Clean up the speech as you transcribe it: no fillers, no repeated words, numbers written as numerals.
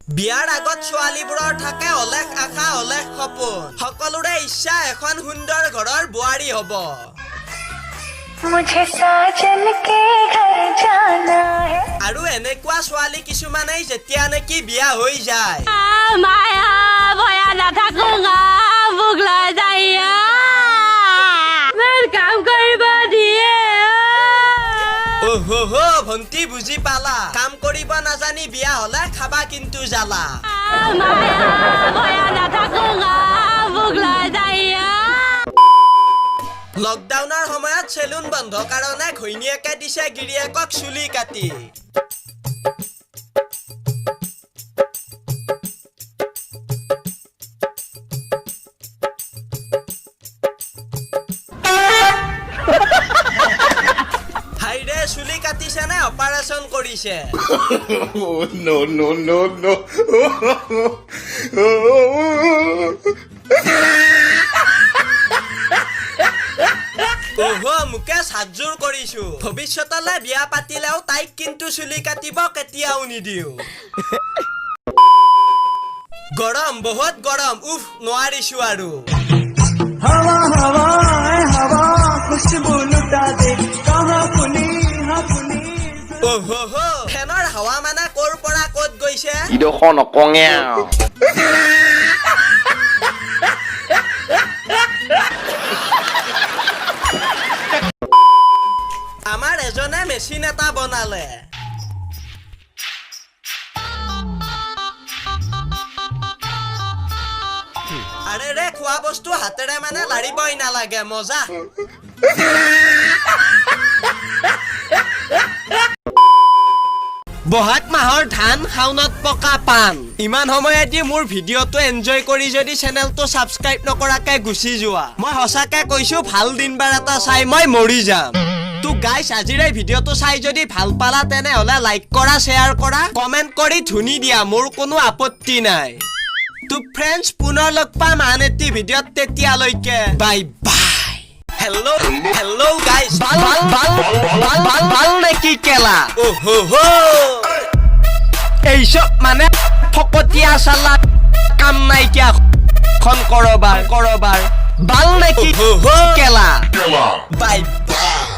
বিয়াৰ আগত ছোৱালীবোৰৰ থাকে অলেখ আশা, অলেখ সপোন। সকলোৰে ইচ্ছা এখন সুন্দৰ ঘৰৰ বোৱাৰী হ'ব। मुझे साजन के घर जाना है। আৰু এনেকুৱা ছোৱালী কিছুমানেই যেতিয়া নেকি বিয়া হৈ যায়, মায়া ভয়া নাথাকো, মোক লৈ যায়, কাম কৰিব দিয়ে। অহ ভন্টি, বুজি পালা? কাম কৰিব নাজানি বিয়া হলে খাবা কিন্তু জ্বালা। মায়া ভয়া নাথাকো, মোক লৈ যায়। লকডাউনৰ সময়ত চেলুন বন্ধ কাৰণে ঘৈণীয়েকে দিছে গিৰিয়েকক চুলি কাটি। হাইৰে, চুলি কাটিছে নে অপাৰেচন কৰিছে? Oh, no, no, no, no. অহ, মোকে সাতযোৰ কৰিছো, ভৱিষ্যতলে বিয়া পাতিলেও তাইক কিন্তু চুলি কাটিব কেতিয়াও নিদিওঁ। গৰম, বহুত গৰম, উফ, নোৱাৰিছো আৰু। हवा हवा हवा, खुशबू लुटा दे, कहाँ खुली हाँ खुली। অহ, ফেনৰ হাৱা মানে ক'ৰ পৰা ক'ত গৈছে? ইডোখৰ নকঙে আৰু। আমাৰ এজনে মেচিন এটা বনালে। আৰে ৰে, খোৱা বস্তু হাতেৰে মানে লাৰিবই নালাগে, মজা। বহাগ মাহৰ ধান, শাওনত পকা পাণ। ইমান সময়েদি মোৰ ভিডিঅ'টো এনজয় কৰি যদি চেনেলটো ছাবস্ক্ৰাইব নকৰাকে গুচি যোৱা, মই সঁচাকে কৈছো, ভাল দিনবাৰ এটা চাই মই মৰি যাম। তো গাইছ, আজিৰ এই ভিডিঅ'টো চাই যদি ভাল পালা, তেনেহ'লে লাইক কৰা, শ্বেয়াৰ কৰা, কমেণ্ট কৰি ধুনি দিয়া, মোৰ কোনো আপত্তি নাই। তো ফ্ৰেণ্ডছ, পুনৰ লগ পাম আন এটি ভিডিঅ'ত। তেতিয়ালৈকে bye bye. Hello, hello guys, বাল বাল বাল বাল বাল নেকি কেলা? অ' হো, এইচব মানে ফকতীয়া চালা, কাম নাইকিয়া খন কৰবাৰ কৰবাৰ। বাল নেকি কেলা? Bye bye.